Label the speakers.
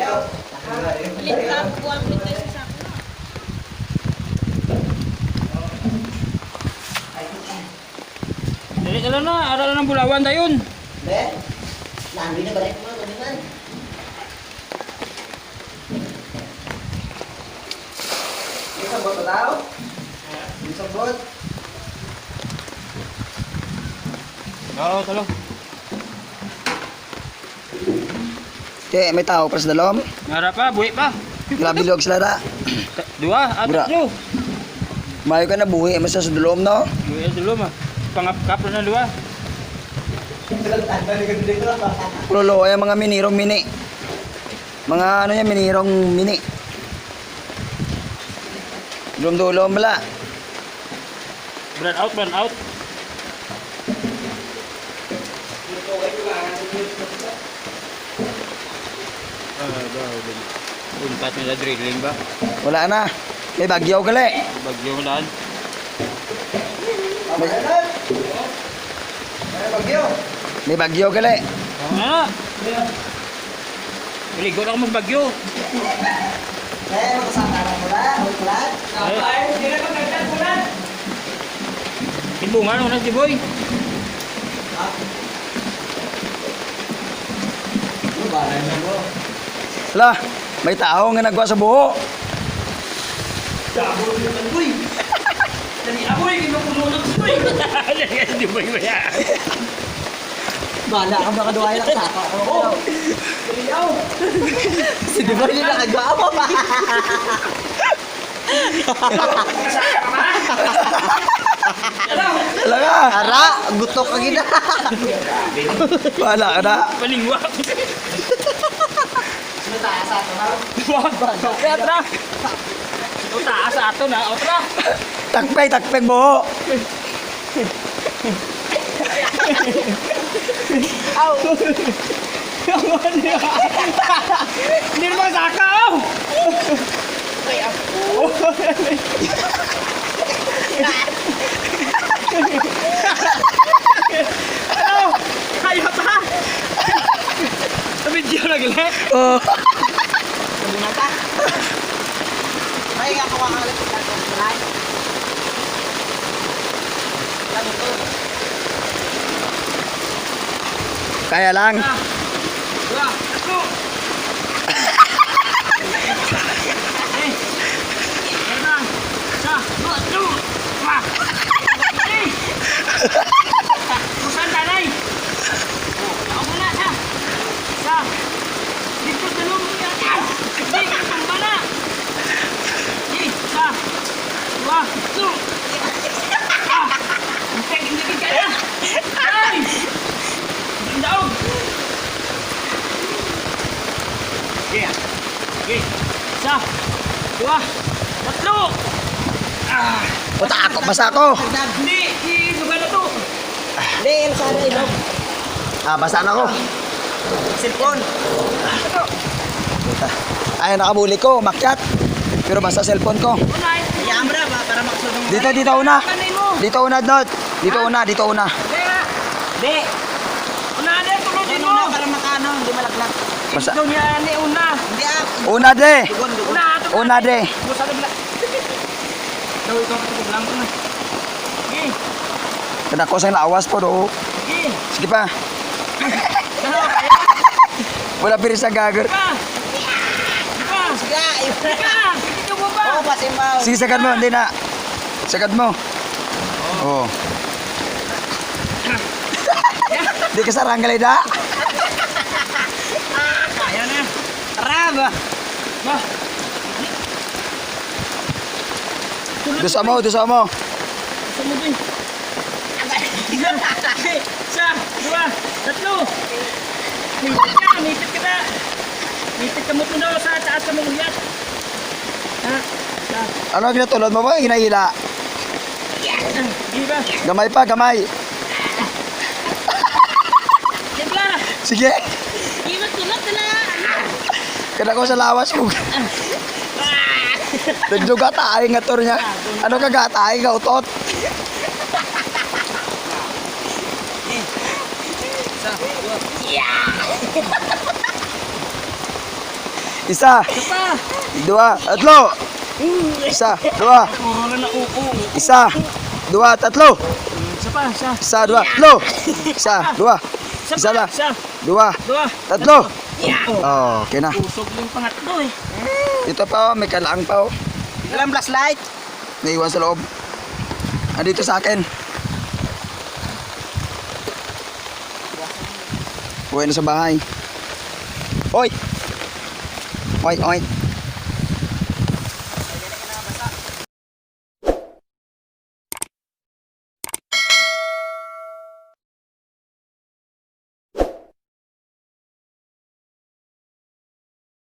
Speaker 1: Ulit ka, buwang ulit tayo sa sako.
Speaker 2: Dali ka lang na, aral na ng Bulawan tayon.
Speaker 3: Be, landoy na balik mo, gabi man. Isang bot daw? Isang bot?
Speaker 2: Oo, talo.
Speaker 4: Kaya may tao pa sa dalom.
Speaker 2: Ngara pa, buhi pa.
Speaker 4: Grabe log sila ra.
Speaker 2: Dua, at
Speaker 4: Bra.
Speaker 2: tatlo.
Speaker 4: Mayo ka na buhi, mas sa dalom no.
Speaker 2: Buhi ang dulo ma. Pangapkap na dua.
Speaker 4: Pulo ay mga minirong mini. Mga ano yan, minirong mini. Dulom-dulom bala.
Speaker 2: Brand out, brand out. Ah, ba, Untat nila drilling ba?
Speaker 4: Wala na. May bagyo gali.
Speaker 2: Bagyo mo daan.
Speaker 4: May,
Speaker 3: May bagyo.
Speaker 4: may bagyo gali.
Speaker 2: Ano? Ligo na ako mas bagyo.
Speaker 3: Eh, magkasama na mula, ulan.
Speaker 2: Eh. Ibungan mo na si Boy.
Speaker 4: Wala, may tao nga nagwa sa buho.
Speaker 2: Dali aboy, kinukulo na si Boy. Dali si Boy ba yan?
Speaker 3: Bala ka baka duhay lang saka. Oo. Si Diboy na nakagawa pa.
Speaker 4: Wala ka.
Speaker 3: Ara, gutok ka gina.
Speaker 4: Wala ka na.
Speaker 2: Palingwa. Kaya tra. O taas ato na, o tra.
Speaker 4: Takpay, takpay buho.
Speaker 2: Hindi naman saka, oh. Ano? Kaya pa? Video na gali.
Speaker 4: Oh.
Speaker 3: May gagawa ka ulit sa kulay.
Speaker 4: Kaya lang.
Speaker 2: Dua, tatlo. Eh, lima, isa, dua, tatlo. Lima. Eh. Kusan tanay. Oh, ako muna, isa. Isa. Dito sa loob. Ah! Hindi, tumba na. Eh, isa. Dua, tatlo. Ah! Hindi, hindi ka na. Ay! Hindi daog. Okay. Okay. Isa. Dua. Tatlo. Ah.
Speaker 4: Puta ako, basa ako.
Speaker 2: Hindi. Ibuga na to.
Speaker 3: Hindi, sana ilog.
Speaker 4: Ah, basa na ako.
Speaker 3: Cellphone.
Speaker 4: Puta. Ay, nakabuli ko, umakyat. Pero basta cellphone ko.
Speaker 2: Una.
Speaker 3: Hayaan mo na ba para makasunod mo.
Speaker 4: Dito, dito una.
Speaker 2: Kanay mo.
Speaker 4: Dito una, Dot. Dito una, dito una.
Speaker 2: Kaya.
Speaker 3: Hindi.
Speaker 2: Una na. Tulogin
Speaker 3: Ano
Speaker 2: mo.
Speaker 3: na para makaano, hindi malaglag.
Speaker 4: Basta.
Speaker 2: Ikaw niya ni una.
Speaker 3: Hindi ah.
Speaker 4: Una, de.
Speaker 3: Dugon, dugon.
Speaker 2: Una. Ato.
Speaker 4: Una, de.
Speaker 2: Busa na bila. Ikaw, ikaw, ikaw, lang ko na. Okay.
Speaker 4: Kada ko sa lawas po, do.
Speaker 2: Okay.
Speaker 4: Sige pa.
Speaker 2: Dalawa kaya.
Speaker 4: Wala piris ang gagawin.
Speaker 2: Pa. Pa.
Speaker 3: Sige, ayun.
Speaker 2: Pa. Sige mo pa.
Speaker 3: Oo, pasimbaw.
Speaker 4: Sige, sagad mo. Hindi na. Sagad mo. Oo. Oh. Di ka saranggalay da.
Speaker 2: Kaya na.
Speaker 3: Tara ba?
Speaker 2: Ba.
Speaker 4: Dusa mo, dusa mo.
Speaker 2: Gusto mo dun. Isa, dua, tatlo. Mipit ka, mipit ka na. Mipit ka mo ito na sa taas ka manguyat. Ha? Isa.
Speaker 4: Ano ang ginatulod mo ba? Hinahila.
Speaker 2: Di ba?
Speaker 4: Gamay pa, gamay.
Speaker 2: Siyempre.
Speaker 4: Sige.
Speaker 1: Di ba tulog na?
Speaker 4: Kada ko sa lawas mo. Nagduga tayo nga tor niya. Ano ka gatay ka utot?
Speaker 2: Isa, dua.
Speaker 4: Isa,
Speaker 2: Isa pa.
Speaker 4: dua, tatlo. Isa, dua,
Speaker 2: Puro na naupo.
Speaker 4: isa, dua, tatlo.
Speaker 2: Isa pa, isa.
Speaker 4: Isa, dua, tatlo. Isa, dua,
Speaker 2: Isa
Speaker 4: Isa
Speaker 2: pa,
Speaker 4: na.
Speaker 2: isa.
Speaker 4: dua,
Speaker 2: Dua.
Speaker 4: tatlo.
Speaker 2: Yeah. Oh.
Speaker 4: Oh, okay na.
Speaker 2: Usog yung pangatlo eh.
Speaker 4: Ito pa, oh, may kalaang pa oh.
Speaker 3: Walang flashlight.
Speaker 4: Naiwan sa loob. Andito sa akin. Uwi na sa bahay. Hoy! Hoy, hoy.